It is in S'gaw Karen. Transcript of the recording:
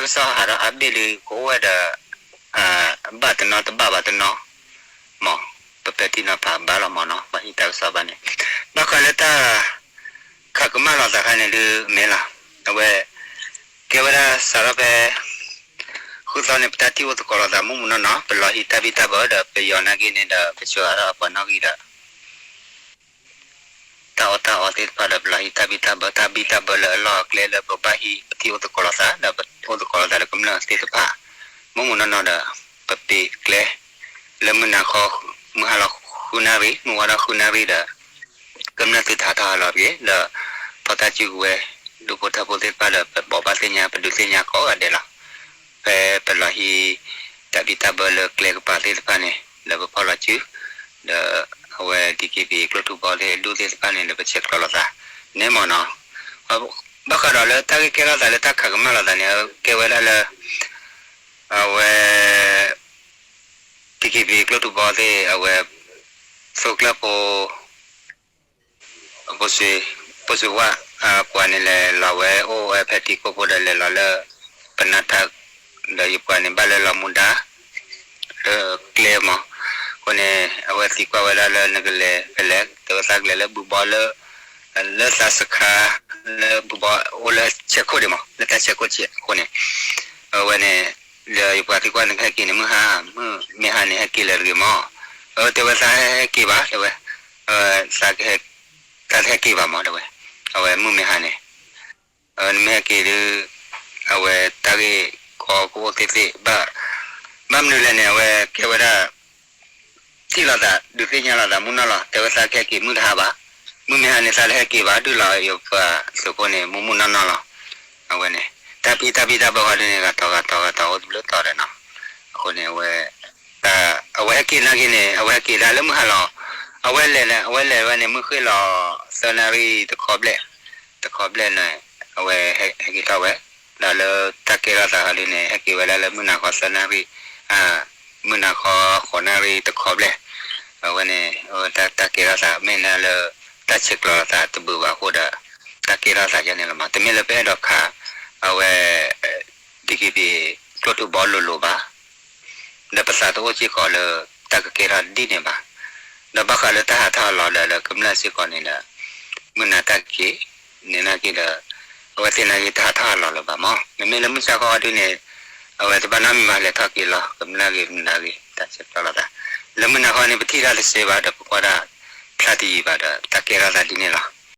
တၢ်ကစီၣ်ဟးထီၣ်အါဘ့ၣ်လံ ကအိၣ်ဝဲဒီး ဘၣ်တနီၤတဘၣ်ဘၣ်တနီၤ မ့ၢ် ပပဲာ်ထံနီၤဖးဘၣ်လီၤမ့ၢ်နီၤ ပှၤဟံးတၢ်ကစီၣ်ဘၣ်န့ၣ် ဘၣ်ဃးလၢတၢ် ခးကမၣ်လိာ်သးခါန့ၣ်ဒုးမ့ၢ်လီၤ. အဝဲ ကဲဝဲဒၣ်စးထီၣ်ဖဲ ဃုသီန့ၣ် ပတၢ်ထံၣ်အိၣ်သကိးလိာ်သးမုၢ်မုၢ်နီၢ်နီၢ် ပလီၤဟံးတၢ်ဘံၣ်တၢ်ဘၢဒီး ပယီၤနာ်က့န့ၣ်ဒီး ပဆှၢအါထီၣ်အပှၤနီၣ်ဂံၢ်ဒီး တၢ်အီၣ်တၢ်အီသ့ၣ်တဖၣ်ဒီး ပလီၤဟံးတၢ်ဘံၣ်တၢ်ဘၢ တၢ်ဘံၣ်တၢ်ဘၢလၢအလီၢ်အကျဲလၢပဘၣ်ဟံး ပထံၣ်အိၣ်သကိးလိာ်သး ဒီးပအိၣ်သကိးလိာ်သးဒီးကမျၢၢ်သ့ၣ်တဖၣ် မုၢ်မုၢ်နီၢ်နီၢ်ဒီး ပပ့ၤကျဲ လၢမုၢ်နၤဃီ မုၢ်ဟါလီၤဃုနၣ်ရံၣ် မုၢ်ဝါထီၣ်ဃုနၣ်ရံၣ်ဒီး ကမျၢၢ်သုတဟးထီၣ်ဟးလီၤတဂ့ၤ ဒီးဖီၣ်တၢ်စုကဝဲၤ ဒူဖိထၢဖိသ့ၣ်တဖၣ်ဒီး ပဘိးဘၣ်သ့ၣ်ညါ ပဒုးသ့ၣ်ညါကိးဂၤဒဲးလီၤ. ဖဲပလီၤဟံး တၢ်ဘံၣ်တၢ်ဘၢလၢကျဲကပၤသ့ၣ်တဖၣ်န့ၣ် လၢပဖီၣ်လီၤစု ဒီးအဝဲ DKBA ကျိၣ်ထူဘီသ့ၣ်အဒူၣ်သ့ၣ်တဖၣ်န့ၣ် လၢပဆဲးကျိးလိာ်သးန့ၣ်မ့ၢ်နီၤ ဘၣ်ဃးဒီးလၢတၢ်ဂ့ၢ်ကဲထီၣ်သးလၢတၢ်ခးကမၣ်လိာ်သးန့ၣ် ကဲဝဲဒၣ်လၢ အဝဲ DKBA ကျိၣ်ထူဘီသ့ၣ် အဝဲ သုးကျၢၢ်ဖိ ပိာ်စံးဝါ ပှၤန့ၣ်လဲၤလီၤဝဲအိၣ်ဝဲဖဲထံခိၣ်ဖိဒီးလဲၤလီၤလၢ ပနၢ်ထၢၣ် ဒီးယပှၤန့ၣ်ဘၣ်လၢလီၤမူဒါ လၢကျဲမး အဃိန့ၣ် အဝဲသံကွၢ်ဝဲဒၣ်လၢနကလဲၤဖဲလဲၣ် တဲဝဲသးကလဲၤလၢဘုဘီလၢ လၢသးစခါ လၢဘုဘီအိၣ်လၢဆဲးခိၣ်ဒံးမး လၢတၢ်ဆဲးခိၣ်ဆဲးအဃိန့ၣ် အဝဲန့ၣ် ဒီးယပှၤသံကွၢ်နကဟဲက့ၤန့ၣ် မုၢ်ဟါ မုၢ်မ့ၢ်ဟါန့ၣ်ဟဲက့ၤလၢတဂ့ၤမး အဝဲတဲဝဲသးဟဲက့ၤဘၣ် တဲဝဲ သးကဟဲ သးတဟဲက့ၤဘၣ်မး တဲဝဲ အဝဲမုၢ်မ့ၢ်ဟါန့ၣ် နမ့ၢ်ဟဲက့ၤဒုး အဝဲတၢ်ဂ့ၢ်ကီကအိၣ်သ့ၣ်သ့ၣ် ဘၣ်မနုၤလဲၣ်န့ၣ် အဝဲကဲဝဲဒၣ် ထံၣ်လိာ်သး ဒုးသ့ၣ်ညါလိာ်သးမုၢ်နီၢ်လီၤ တဲဝဲသးကဟဲက့ၤမုၢ်တဟါဘၣ် မုၢ်မ့ၢ်ဟါန့ၣ် သးတဟဲက့ၤဘၣ် ဒုးလီၤယပှၤသုးဖိန့ၣ် မုၢ်မုၢ်နီၢ်နီၢ်လီၤ အဝဲန့ၣ် တၢ်ပံတၢ်ဘံၣ်တၢ်ဘၢဃီဒုးန့ၣ် ဂၤတီၤဂၤတီၤဂၤတီၤအိၣ်တဘျုးတီၤဒီးနီၤ အဃိန့ၣ် အဝဲ အဝဲဟဲက့ၤနာ်က့န့ၣ် အဝဲဟဲက့ၤဒၣ်လၢမုၢ်ဟါလီၤ အဝဲလဲၤ အဝဲလဲၤဝဲန့ၣ် မုၢ်ဃ့ၢ်လီၤ သၢနၣ်ရံၣ်တခီဘျဲၣ် တခီဘျဲၣ်န့ၣ် အဝဲဟဲက့ၤထီၣ်ဝဲ ဒီးလၢတၢ်ကဲထီၣ်သးဃီဒုးန့ၣ် ဟဲက့ၤဝဲဒၣ်လၢမုၢ်နၤဃီသၢနၣ်ရံၣ် မုၢ်နၤဃီဃိးနၣ်ရံၣ်တခီဘျဲၣ် အဝဲန့ၣ် တၢ်ကဲထီၣ်သးမ့ၢ်လၢ တၢ်ဆဲးကျိးလိာ်သးတဘုးဘၣ်အဃိဒီး တၢ်ကဲထီၣ်သးယဲန့ၣ်လီၤမး တမ့ၢ်လၢပအဲၣ်ဒိးခး အဝဲ DKBA ကျိၣ်ထူဘီလိၤလိၤဘၣ် ဒီးပသးတအိၣ်စ့ၢ်ကီးလၢ တၢ်ကကဲထီၣ်ဒ်န့ၣ်ဘၣ်. ဒီးဘၣ်ဃးလၢတၢ်ဟးထီၣ်ဟးလီၤဒီးလၢကမျၢၢ်စ့ၢ်ကီးန့ၣ်ဒီး မုၢ်နၤတၢ်က့ၤ န့ၣ်နာ်က့ဒီး အဝဲသ့ၣ်နာ်က့တၢ်ဟးထီၣ်ဟးလီၤလၢၤဘၣ်မး မ့မ့ၢ်လၢမုၢ်ဆါခီဒုးန့ၣ် အဝဲတဘၣ်နီတမံၤဘၣ် လဲၤထီၣ်က့ၤလီၤ ကမျၢၢ်ဂ့ၤမုၢ်နၤဂ့ၤ တၢ်ဆဲးကျိးလိာ်သး လၢမုၢ်နၤခီန့ၣ် ပထံၣ်တၢ်တစဲးဘၣ်ဒီး ပကွၢ်တၢ်ဖျါတယံၤဘၣ်ဒီး တၢ်ကဲထီၣ်သးဒ်န့ၣ်လီၤ.